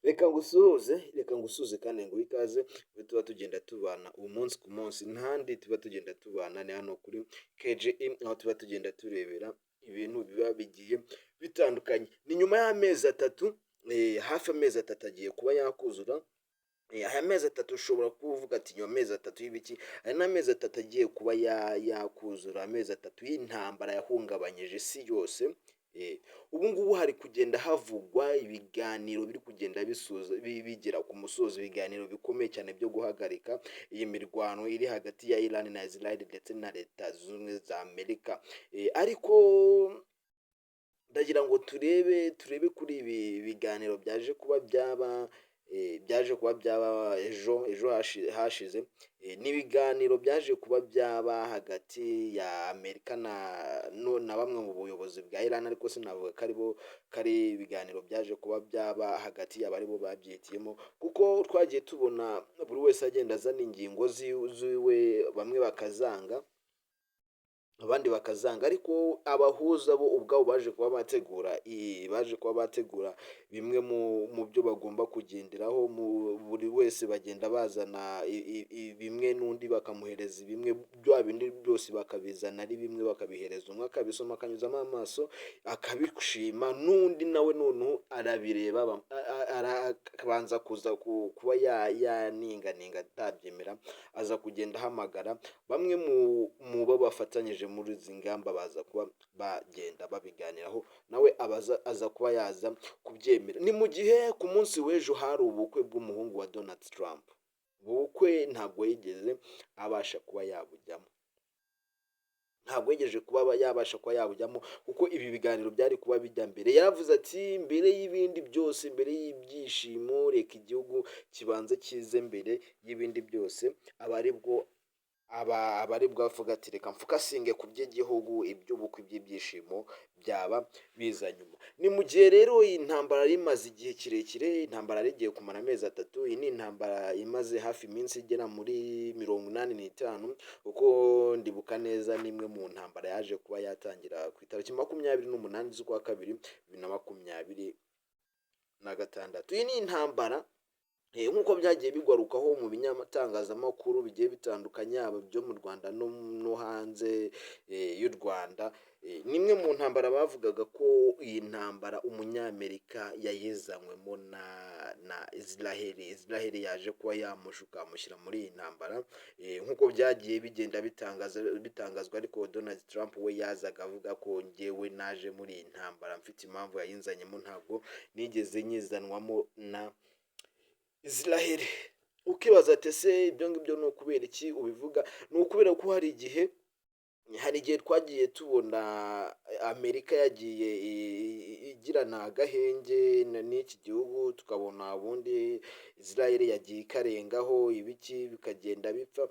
Reka ngusuhuze, reka ngusuhuze kandi nguhe ikaze, tube tuba tugenda tubana umunsi ku munsi, ntahandi tuba tugenda tubana ni hano kuri KGE, aho tuba tugenda turebera ibintu biba bigiye bitandukanye. Ni nyuma y'amezi 3, hafi amezi 3 agiye kuba yakuzura. Aya mezi 3 ushobora kuba uvuga ati: "Nyuma amezi 3 y'ibiki?" Aya ni amezi 3 agiye kuba yakuzura, amezi 3 y'intambara yahungabanyije isi yose. Ubu ngubu hari kugenda havugwa ibiganiro biri kugenda bisoza, bigera ku musozo, ibiganiro bikomeye cyane byo guhagarika iyi mirwano iri hagati ya Iran na Israel ndetse na Leta Zunze Ubumwe za Amerika. Ariko ndagira ngo turebe kuri ibi biganiro byaje kuba byaba ejo hashize. Ni ibiganiro byaje kuba byaba hagati ya Amerika na bamwe mu buyobozi bwa Iran, ariko sinavuga ko aribo, ko ari ibiganiro byaje kuba byaba hagati yabo aribo babyihitiyemo, kuko twagiye tubona buri wese agenda azana ingingo ziwe, bamwe bakazanga, abandi bakazanga, ariko abahuza bo ubwabo baje kuba bategura bimwe mu byo bagomba kugenderaho. Mu buri wese bagenda bazana bimwe, n'undi bakamuhereza bimwe, bya bindi byose bakabizana ari bimwe, bakabihereza umwe akabisoma, akanyuzamo amaso, akabishima, n'undi nawe noneho arabireba, akabanza kuza kuba yaninganinga atabyemera, aza kugenda ahamagara bamwe mu bo bafatanyije muri izi ngamba, baza kuba bagenda babiganiraho, nawe abaza aza kuba yaza kubyemera. Ni mu gihe ku munsi w'ejo hari ubukwe bw'umuhungu wa Donald Trump. Ubukwe ntabwo yigeze abasha kuba yabujyamo, ntabwo yigeze kuba yabasha kuba yabujyamo, kuko ibi biganiro byari kuba bijya mbere. Yaravuze ati: "Mbere y'ibindi byose, mbere y'ibyishimo, reka igihugu kibanze kize mbere y'ibindi byose." Aba aribwo avuga ati: "Reka mfocusinge ku by'igihugu, iby'ubukwe, iby'ibyishimo byaba biza nyuma." Ni mu gihe rero iyi ntambara yari imaze igihe kirekire, intambara yari igiye kumara amezi 3. Iyi ni intambara imaze hafi iminsi igera muri 85, kuko ndibuka neza n'imwe mu ntambara yaje kuba yatangira ku itariki 28 z'ukwa kabiri 2026. Iyi ni intambara nk'uko byagiye bigarukaho mu binyatangazamakuru bigiye bitandukanye, yaba ibyo mu Rwanda no hanze y'u Rwanda. Ni imwe mu ntambara bavugaga ko iyi ntambara umunyamerika yayizanywemo na Israel. Israel yaje kuba yamushuka, amushyira muri iyi ntambara, nk'uko byagiye bigenda bitangazwa. Ariko Donald Trump we yazaga avuga ko: "Njyewe naje muri iyi ntambara mfite impamvu yayinzanyemo, ntabwo nigeze nyizanwamo na Israel." Ukibaza ati: "Ese ibyo ngibyo ni ukubera iki ubivuga?" Ni ukubera ko hari igihe twagiye tubona Amerika yagiye igirana agahenge n'iki gihugu, tukabona ubundi Israel yagiye ikarengaho, ibiki bikagenda bipfa.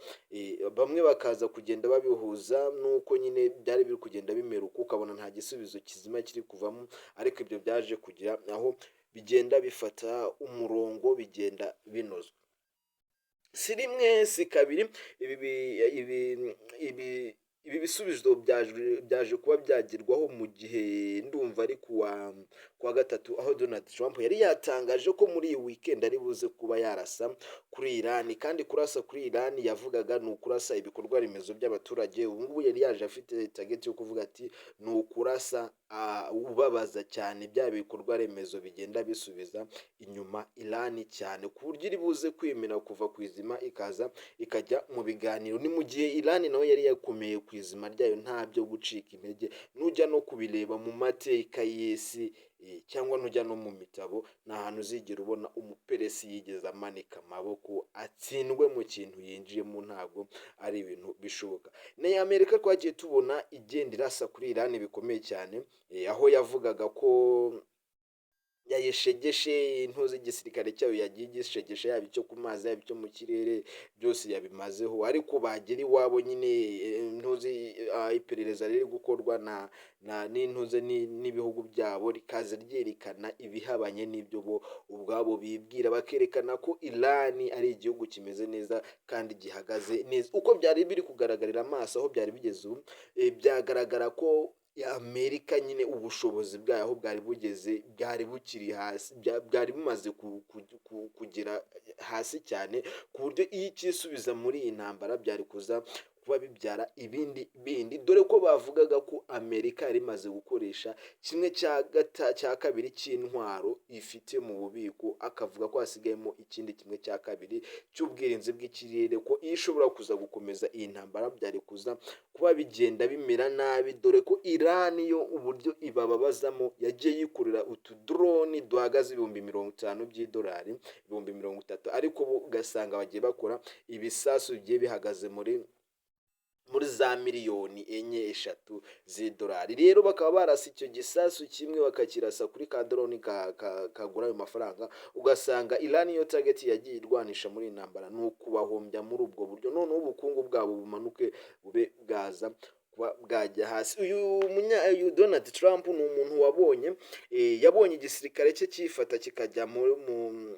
Bamwe bakaza kugenda babihuza n'uko nyine byari biri kugenda bimera uko, ukabona nta gisubizo kizima kiri kuvamo. Ariko ibyo byaje kugira aho bigenda bifata umurongo, bigenda binozwa. Si rimwe, si kabiri, ibi bisubizo byaje kuba byagerwaho mu gihe ndumva ari kuwa gatatu, aho Donald Trump yari yatangaje ko muri iyi weekend ari buze kuba yarasa kuri Iran. Kandi kurasa kuri Iran yavugaga ni ukurasa ibikorwa remezo by'abaturage. Ubu ngubu yari yaje afite target yo kuvuga ati: "Ni ukurasa ubabaza cyane bya bikorwa remezo bigenda bisubiza inyuma Iran cyane, ku buryo iri buze kwemera kuva ku izima, ikaza ikajya mu biganiro." Ni mu gihe Iran nawe yari yakomeye ku izima ryayo, nta byo gucika intege. Nujya no kubireba mu mateka y'isi, cyangwa nujya no mu mitabo, nta hantu uzigera ubona umuperesi yigeze amanika amaboko atsindwe mu kintu yinjiyemo, ntabwo ari ibintu bishoboka. Ni Amerika twagiye tubona igenda irasa kuri Iran bikomeye cyane, aho yavugaga ko yayishegeshe, intuzi igisirikare cyayo yagiye igishegesha, yaba icyo ku mazi, yaba icyo mu kirere, byose yabimazeho. Ariko bagera iwabo nyine, ntuzi iperereza riri gukorwa na n'intuze n'ibihugu byabo rikaza ryerekana ibihabanye n'ibyo bo ubwabo bibwira, bakerekana ko Iran ari igihugu kimeze neza kandi gihagaze neza. Uko byari biri kugaragarira amaso, aho byari bigeze ubu, byagaragara ko Amerika nyine ubushobozi bwayo aho bwari bugeze bwari bukiri hasi, bwari bumaze kugera hasi cyane, ku buryo iyo ikisubiza muri iyi ntambara byari kuza kuba bibyara ibindi bindi, dore ko bavugaga ko Amerika yari imaze gukoresha kimwe cya kabiri cy'intwaro ifite mu bubiko, akavuga ko hasigayemo ikindi kimwe cya kabiri cy'ubwirinzi bw'ikirere, ko iyo ishobora kuza gukomeza iyi ntambara byari kuza kuba bigenda bimera nabi, dore ko Iran yo uburyo ibababazamo yagiye yikorera utudrone duhagaze 50,000 by'idolari, 30,000, ariko bo ugasanga bagiye bakora ibisasu bigiye bihagaze muri za miliyoni enye, eshatu z'idolari. Rero bakaba barasa icyo gisasu kimwe, bakakirasa kuri ka drone kagura ayo mafaranga, ugasanga Iran yo target yagiye irwanisha muri iyi ntambara ni ukubahombya muri ubwo buryo, noneho ubukungu bwabo bumanuke, bube bwaza kuba bwajya hasi. Uyu Donald Trump ni umuntu wabonye yabonye igisirikare cye cyifata kikajya mu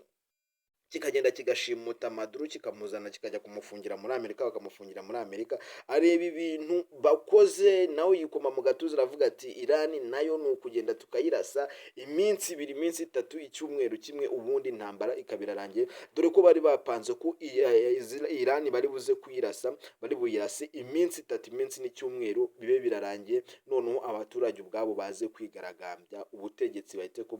kikagenda kigashimuta Maduro, kikamuzana, kikajya kumufungira muri Amerika, bakamufungira muri Amerika. Areba ibintu bakoze, nawe yikoma mu gatuza, aravuga ati: "Irani nayo ni ukugenda tukayirasa iminsi 2, iminsi 3, icyumweru kimwe, ubundi intambara ikaba irarangiye", dore ko bari bapanze ko Irani bari buze kuyirasa, bari buyirase iminsi 3, iminsi n'icyumweru bibe birarangiye, noneho abaturage ubwabo baze kwigaragambya, ubutegetsi bahite ko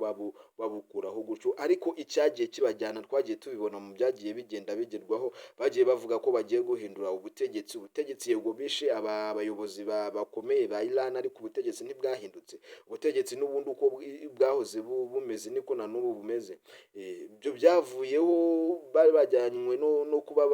babukuraho gutyo. Ariko icyagiye kibajyana twagiye tubibona mu byagiye bigenda bigerwaho, bagiye bavuga ko bagiye guhindura ubutegetsi. Ubutegetsi, yego, bishe aba abayobozi bakomeye ba Iran, ariko ubutegetsi ntibwahindutse. Ubutegetsi n'ubundi uko bwahoze bumeze niko na n'ubu bumeze. Ibyo byavuyeho bari bajyanywe no kuba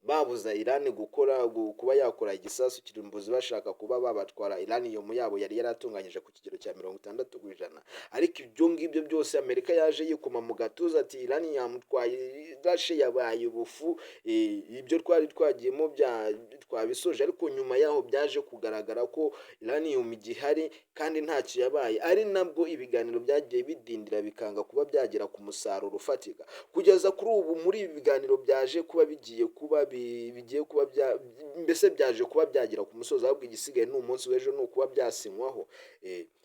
babuza Iran gukora kuba yakora igisasu kirimbuzi, bashaka kuba babatwara uranium yabo yari yaratunganyije ku kigero cya 60%. Ariko ibyo ngibyo byose Amerika yaje yikoma mu gatuza ati: "Uranium twayirashe yabaye ubufu, ibyo twari twagiyemo bya twabisoje." Ariko nyuma yaho byaje kugaragara ko uranium igihari kandi ntacyo yabaye, ari nabwo ibiganiro byagiye bidindira, bikanga kuba byagera ku musaruro ufatika kugeza kuri ubu. Muri ibi biganiro byaje kuba bigiye kuba bigiye kuba bya mbese byaje kuba byagera ku musozi, ahubwo igisigaye ni umunsi w'ejo, ni ukuba byasinywaho.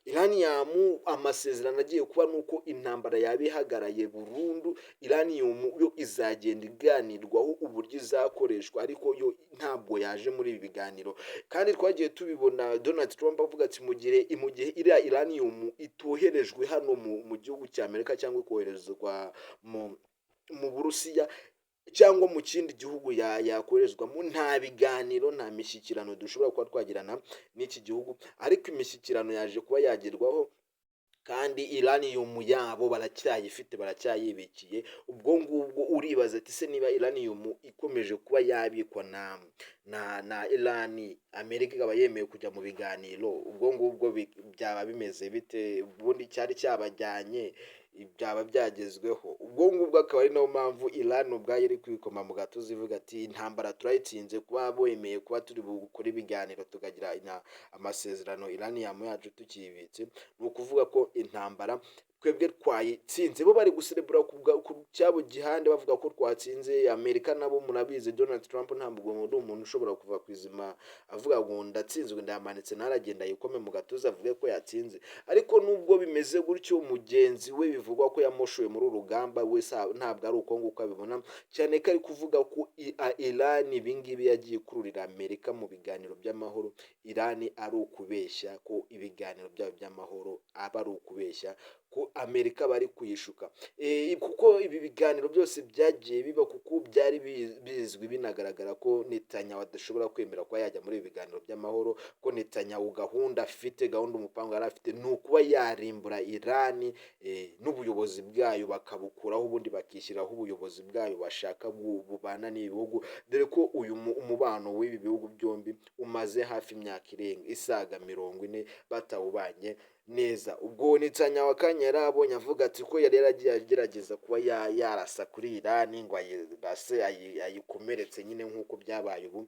Uranium, amasezerano agiye kuba ni uko intambara yaba ihagaraye burundu. Uranium yo izagenda iganirwaho uburyo izakoreshwa, ariko yo ntabwo yaje muri ibi biganiro. Kandi twagiye tubibona Donald Trump avuga ati mu gihe iriya uranium itoherejwe hano mu gihugu cya Amerika cyangwa ikoherezwa mu Burusiya cyangwa mu kindi gihugu yakoherezwamo, nta biganiro, nta mishyikirano dushobora kuba twagirana n'iki gihugu. Ariko imishyikirano yaje kuba yagerwaho, kandi uranium yabo baracyayifite, baracyayibikiye. Ubwo ngubwo uribaza ati: "Se niba uranium ikomeje kuba yabikwa na Iran, Amerika ikaba yemeye kujya mu biganiro, ubwo ngubwo byaba bimeze bite? Ubundi cyari cyabajyanye byaba byagezweho?" Ubwo ngubwo akaba ari nayo mpamvu Iran ubwayo iri kwikoma mu gatuza ivuga ati: "Intambara turayitsinze, kuba bemeye kuba turi bukore ibiganiro tukagira amasezerano, uranium yacu tukiyibitse, ni ukuvuga ko intambara twebwe twayitsinze." Bo bari guserebura ku cyabo gihande bavuga ko twatsinze Amerika. Nabo murabizi, Donald Trump ntabwo ari umuntu ushobora kuva ku izima avuga ngo "Ndatsinzwe, ndamanitse." Ntaragenda yikome mu gatuza avuge ko yatsinze. Ariko nubwo bimeze gutyo, mugenzi we bivugwa ko yamoshoye muri uru rugamba we ntabwo ari uko nguko abibona, cyane ko ari kuvuga ko Iran ibingibi yagiye ikururira Amerika mu biganiro by'amahoro, Iran ari ukubeshya, ko ibiganiro byabo by'amahoro aba ari ukubeshya, ko Amerika bari kuyishuka, kuko ibi biganiro byose byagiye biba kuko byari bizwi binagaragara ko Netanyahu adashobora kwemera kuba yajya muri ibi biganiro by'amahoro, ko Netanyahu gahunda afite, gahunda umupango yari afite ni ukuba yarimbura Iran n'ubuyobozi bwayo bakabukuraho, ubundi bakishyiraho ubuyobozi bwayo bashaka bubana n'ibi bihugu, dore ko uyu umubano w'ibi bihugu byombi umaze hafi imyaka irenga isaga 40 batawubanye neza. Ubwo Netanyahu akanya yari abonye avuga ati ko yari yaragiye agerageza kuba yarasa kuri Iran ngo ayirase, ayikomeretse nyine nk'uko byabaye ubu,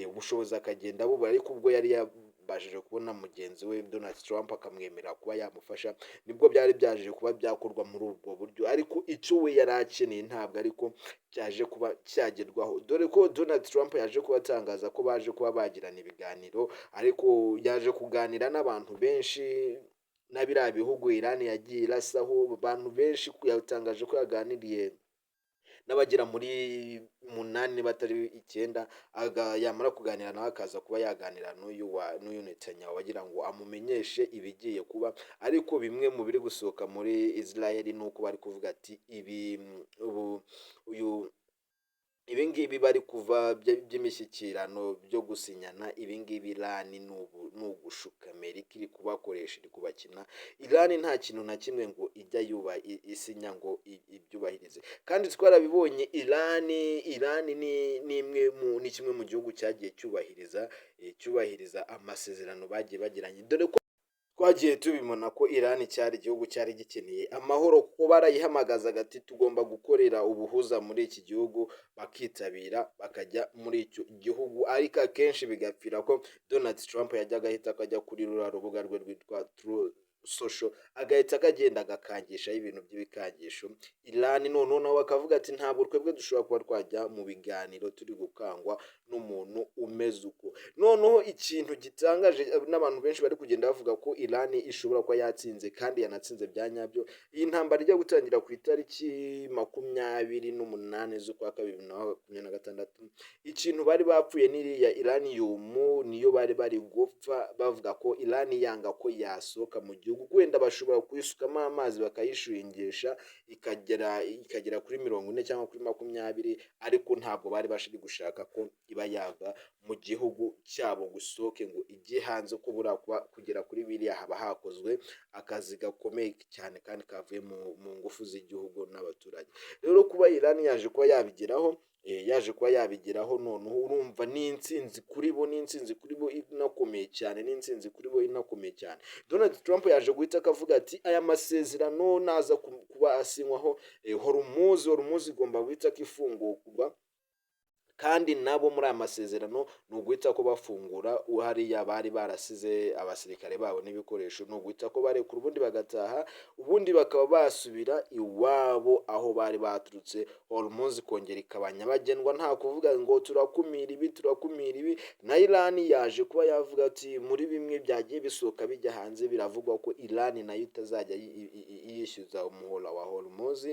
ubushobozi akagenda bubura, ariko ubwo yari Yabashije kubona mugenzi we Donald Trump, akamwemerera kuba yamufasha, nibwo byari byaje kuba byakorwa muri ubwo buryo. Ariko icyo we yari akeneye ntabwo ariko cyaje kuba cyagerwaho, dore ko Donald Trump yaje kuba atangaza ko baje kuba bagirana ibiganiro, ariko yaje kuganira n'abantu benshi na biriya bihugu Iran yagiye irasaho. Abantu benshi, yatangaje ko yaganiriye n'abagera muri munani batari icyenda. Yamara kuganira nawe, akaza kuba yaganira n'uyu Netanyahu, agira ngo amumenyeshe ibigiye kuba. Ariko bimwe mu biri gusohoka muri Israel ni uko bari kuvuga ati ibi ubu uyu ibi ngibi bari kuva by'imishyikirano byo gusinyana ibi ngibi, Iran ni ugushuka Amerika, iri kubakoresha, iri kubakina. Iran nta kintu na kimwe ngo ijya yuba isinya ngo ibyubahirize, kandi twarabibonye. Iran ni imwe mu ni kimwe mu gihugu cyagiye cyubahiriza amasezerano bagiye bagiranye, dore ko twagiye tubibona ko Iran cyari igihugu cyari gikeneye amahoro, kuko barayihamagazaga ati tugomba gukorera ubuhuza muri iki gihugu, bakitabira bakajya muri icyo gihugu. Ariko akenshi bigapfira ko Donald Trump yajyaga ahita akajya kuri ruriya rubuga rwe rwitwa Truth Social, agahita akagenda agakangishaho ibintu by'ibikangisho Iran. Noneho nabo bakavuga ati ntabwo twebwe dushobora kuba twajya mu biganiro turi gukangwa n'umuntu umeze uko. Noneho ikintu gitangaje n'abantu benshi bari kugenda bavuga ko Iran ishobora kuba yatsinze, kandi yanatsinze bya nyabyo. Iyi ntambara ijya gutangira ku itariki 28 z'ukwa kabiri 2026, ikintu bari bapfuye n'iriya uranium, niyo bari bari gupfa. Bavuga ko Iran yanga ko yasohoka mu gihugu, wenda bashobora kuyisukamo amazi bakayishingisha ikagera kuri 40 cyangwa kuri 20, ariko ntabwo bari bashiri gushaka ko iba yava mu gihugu cyabo ngo isohoke ngo ijye hanze, ko buriya kuba kugera kuri biriya haba hakozwe akazi gakomeye cyane kandi kavuye mu ngufu z'igihugu n'abaturage. Rero kuba Iran yaje kuba yabigeraho, noneho urumva ni intsinzi kuri bo, ni intsinzi kuri bo inakomeye cyane, ni intsinzi kuri bo inakomeye cyane. Donald Trump yaje guhita akavuga ati aya masezerano naza kuba asinywaho, Hormuz igomba guhita ko ifungurwa, kandi nabo muri aya masezerano ni uguhita ko bafungura hariya bari barasize abasirikare babo n'ibikoresho, ni uguhita ko barekura ubundi bagataha, ubundi bakaba basubira iwabo aho bari baturutse. Hormuz ikongera ikaba nyabagendwa, nta kuvuga ngo turakumira ibi, turakumira ibi. Na Iran yaje kuba yavuga ati muri bimwe byagiye bisohoka bijya hanze, biravugwa ko Iran nayo itazajya yishyuza umuhora wa Hormuz,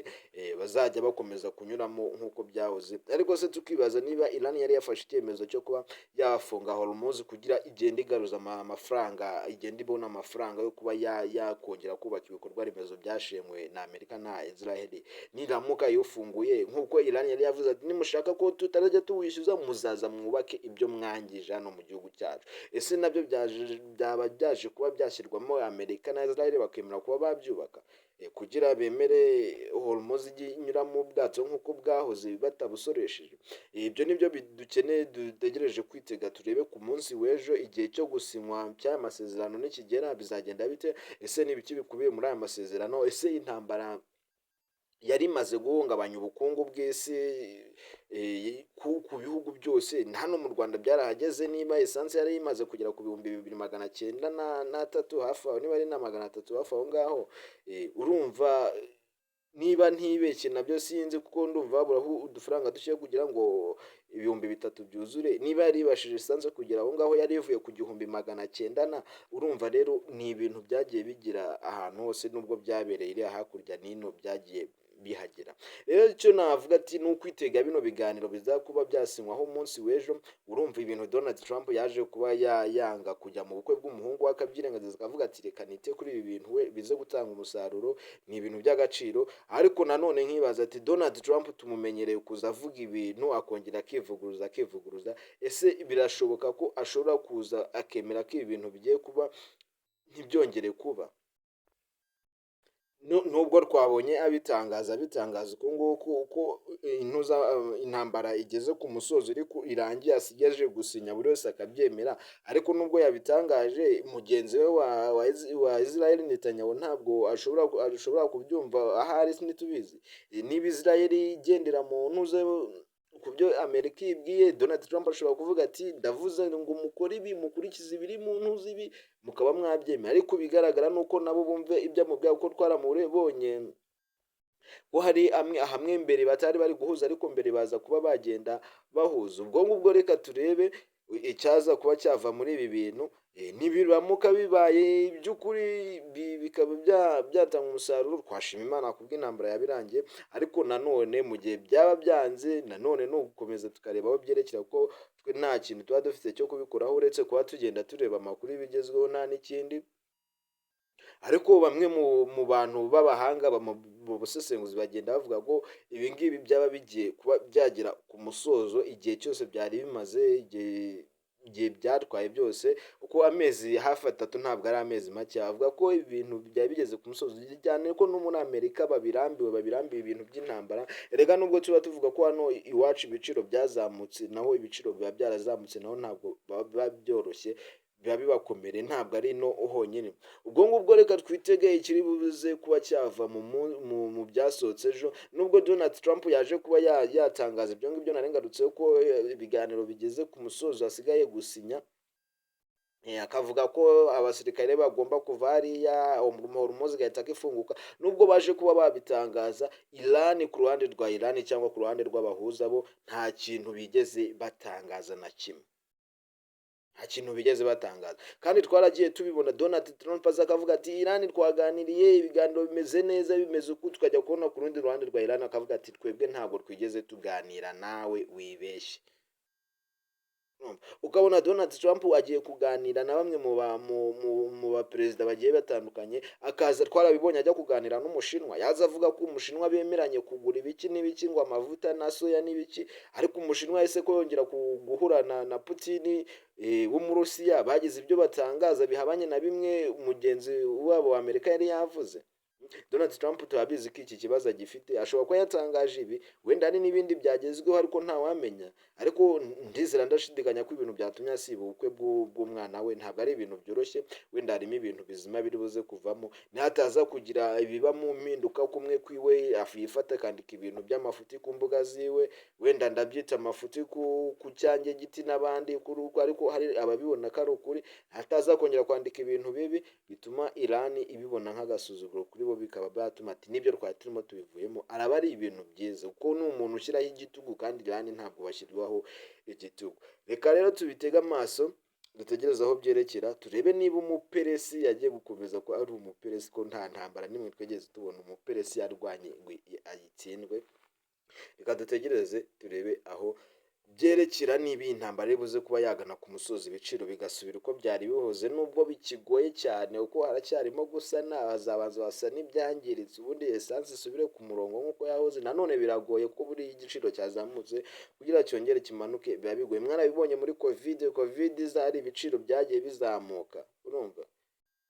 bazajya bakomeza kunyuramo nk'uko byahoze. Ariko se tukibaza niba Iran yari yafashe icyemezo cyo kuba yafunga Hormuz kugira igende igaruza amafaranga, igenda ibona amafaranga yo kuba yakongera kubaka ibikorwa remezo byashenywe na Amerika na Israel, niramuka iwufunguye nk'uko Iran yari yavuze ati nimushaka ko tutarajya tuwishyuza, muzaza mwubake ibyo mwangije hano mu gihugu cyacu, ese nabyo byaba byaje kuba byashyirwamo Amerika na Israel bakemera kuba babyubaka, kugira bemere Hormuz ijye inyuramo ubwato nk'uko bwahoze batabusoresheje? Ibyo nibyo dukeneye, dutegereje kwitega turebe ku munsi w'ejo igihe cyo gusinywa cy'aya masezerano nikigera bizagenda bite. Ese ni ibiki bikubiye muri aya masezerano? Ese intambara yari imaze guhungabanya ubukungu bw'isi ku bihugu byose, hano mu Rwanda byarahageze, niba esanse yari imaze kugera ku 2903 hafi aho, niba ari na 300 hafi aho ngaho, urumva niba ntibeshye nabyo sinzi, kuko ndumva haburaho udufaranga duke kugira ngo 3000 byuzure. Niba yari ibashije esanse kugera aho ngaho yari ivuye ku 1900 na, urumva rero ni ibintu byagiye bigira ahantu hose, nubwo byabereye iriya hakurya n'ino byagiye bihagera. Rero icyo navuga ati ni ukwitega bino biganiro biza kuba byasinywaho umunsi w'ejo. Urumva ibintu Donald Trump yaje kuba yanga kujya mu bukwe bw'umuhungu we, akabyirengagiza, akavuga ati reka nite kuri ibi bintu we bize gutanga umusaruro, ni ibintu by'agaciro. Ariko nanone nkibaza ati Donald Trump tumumenyereye kuza avuga ibintu akongera akivuguruza akivuguruza, ese birashoboka ko ashobora kuza akemera ko ibi bintu bigiye kuba ntibyongere kuba? Nubwo twabonye abitangaza uku nguku, uko intuza intambara igeze ku musozo iri irangiye, asigaje gusinya buri wese akabyemera, ariko nubwo yabitangaje, mugenzi we wa Israel Netanyahu ntabwo ashobora kubyumva ahari, ntitubizi niba Israel igendera mu ntuze ku byo Amerika ibwiye. Donald Trump ashobora kuvuga ati: "Ndavuze ngo mukore ibi, mukurikize ibiri mu ntuzi ibi," mukaba mwabyemera. Ariko ibigaragara ni uko nabo bumve ibyo amubwira, kuko twaramubonye ko hari amwe hamwe mbere batari bari guhuza, ariko mbere baza kuba bagenda bahuza. Ubwo ngubwo reka turebe icyaza kuba cyava muri ibi bintu. Nibiramuka bibaye iby'ukuri, bikaba byatanga umusaruro, twashima Imana kubw'intambara yabirangiye. Ariko nanone mu gihe byaba byanze, nanone ni ugukomeza tukareba aho byerekera, kuko twe nta kintu tuba dufite cyo kubikoraho uretse kuba tugenda tureba amakuru y'ibigezweho, nta n'ikindi. Ariko bamwe mu bantu b'abahanga mu busesenguzi bagenda bavuga ko ibi ngibi byaba bigiye kuba byagera ku musozo, igihe cyose byari bimaze, igihe byatwaye byose, kuko amezi hafi 3 ntabwo ari amezi make. Avuga ko ibintu byari bigeze ku musozo, cyane ko no muri Amerika babirambiwe ibintu by'intambara. Erega nubwo tuba tuvuga ko hano iwacu ibiciro byazamutse, naho ibiciro biba byarazamutse, naho ntabwo biba byoroshye, biba bibakomereye, ntabwo ari no honyine. Ubwo ngubwo reka twitege ikiri buze kuba cyava mu byasohotse ejo. Nubwo Donald Trump yaje kuba yatangaza ibyo ngibyo narengarutseho, ko ibiganiro bigeze ku musozo, hasigaye gusinya, akavuga ko abasirikare bagomba kuva hariya, Hormuz igahita ifunguka. Nubwo baje kuba babitangaza, Iran, ku ruhande rwa Iran cyangwa ku ruhande rw'abahuza, bo nta kintu bigeze batangaza na kimwe, nta kintu bigeze batangaza. Kandi twaragiye tubibona, Donald Trump aza akavuga ati: "Iran twaganiriye, ibiganiro bimeze neza, bimeze uku." Tukajya kubona ku rundi ruhande rwa Iran akavuga ati: "Twebwe ntabwo twigeze tuganira nawe, wibeshye." Ukabona Donald Trump agiye kuganira na bamwe mu baperezida bagiye batandukanye, akaza, twarabibonye ajya kuganira n'Umushinwa, yaza avuga ko Umushinwa bemeranye kugura ibiki n'ibiki, ngo amavuta na soya n'ibiki. Ariko Umushinwa yahise ko yongera guhura na Putin w'Umurusiya, bagize ibyo batangaza bihabanye na bimwe mugenzi wabo wa Amerika yari yavuze. Donald Trump turabizi ko iki kibazo agifite. Ashobora kuba yatangaje ibi, wenda hari n'ibindi byagezweho, ariko ntawamenya. Ariko ndizera ndashidikanya ko ibintu byatumye asiba ubukwe bw'umwana we ntabwo ari ibintu byoroshye. Wenda harimo ibintu bizima biri buze kuvamo. Nihataza kugira ibiba mu mpinduka kumwe kwiwe, yifata akandika ibintu by'amafuti ku mbuga ziwe, wenda ndabyita amafuti ku cyanjye giti n'abandi kuri uko, ariko hari ababibona ko ari ukuri. Hataza kongera kwandika ibintu bibi bituma Iran ibibona nk'agasuzuguro kuri bo, bikaba byatuma ati: "Nibyo twari turimo tubivuyemo," araba ari ibintu byiza, kuko ni umuntu ushyiraho igitugu, kandi Iran ntabwo bashyirwaho igitugu. Reka rero tubitege amaso, dutegereze aho byerekera, turebe niba umuperesi yagiye gukomeza ko ari umuperesi, ko nta ntambara n'imwe twigeze tubona umuperesi yarwanye ngo ayitsindwe. Reka dutegereze turebe aho byerekera, niba iyi ntambara iri buze kuba yagana ku musozi, ibiciro bigasubira uko byari bihoze, nubwo bikigoye cyane kuko haracyarimo gusana, bazabanza basa n'ibyangiritse, ubundi esanse isubire ku murongo nk'uko yahoze. Nanone biragoye kuko buriya igiciro cyazamutse, kugira cyongere kimanuke biba bigoye. Mwarabibonye muri Covid zari ibiciro byagiye bizamuka, urumva?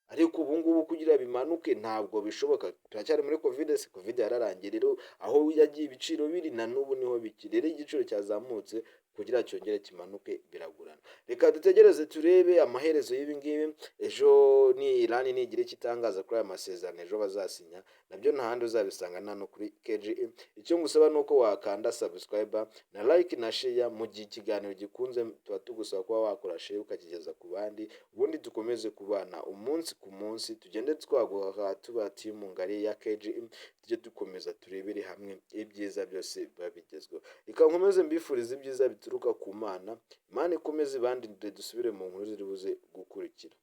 Ariko ubu ngubu kugira bimanuke ntabwo bishoboka. Turacyari muri Covid se? Covid yararangiye. Rero aho yagiye ibiciro biri na n'ubu niho bikiri. Rero igiciro cyazamutse, kugira cyongere kimanuke biragorana. Reka dutegereze turebe amaherezo y'ibi ngibi. Ejo ni Iran nigira icyo itangaza kuri aya masezerano ejo bazasinya, nabyo nta handi uzabisanga, nta no kuri KGM. Icyo ngusaba ni uko wakanda subscribe na like na share. Mu gihe ikiganiro gikunze, tuba tugusaba kuba wakora share ukakigeza ku bandi, ubundi dukomeze kubana umunsi ku munsi, tugende twaguha tuba team ngari ya KGM, tujye dukomeza turebere hamwe ibyiza byose biba bigezweho. Reka nkomeze mbifurize ibyiza bituruka ku Mana. Imana ikomeze ibandinde. Dusubire mu nkuru ziri buze gukurikira.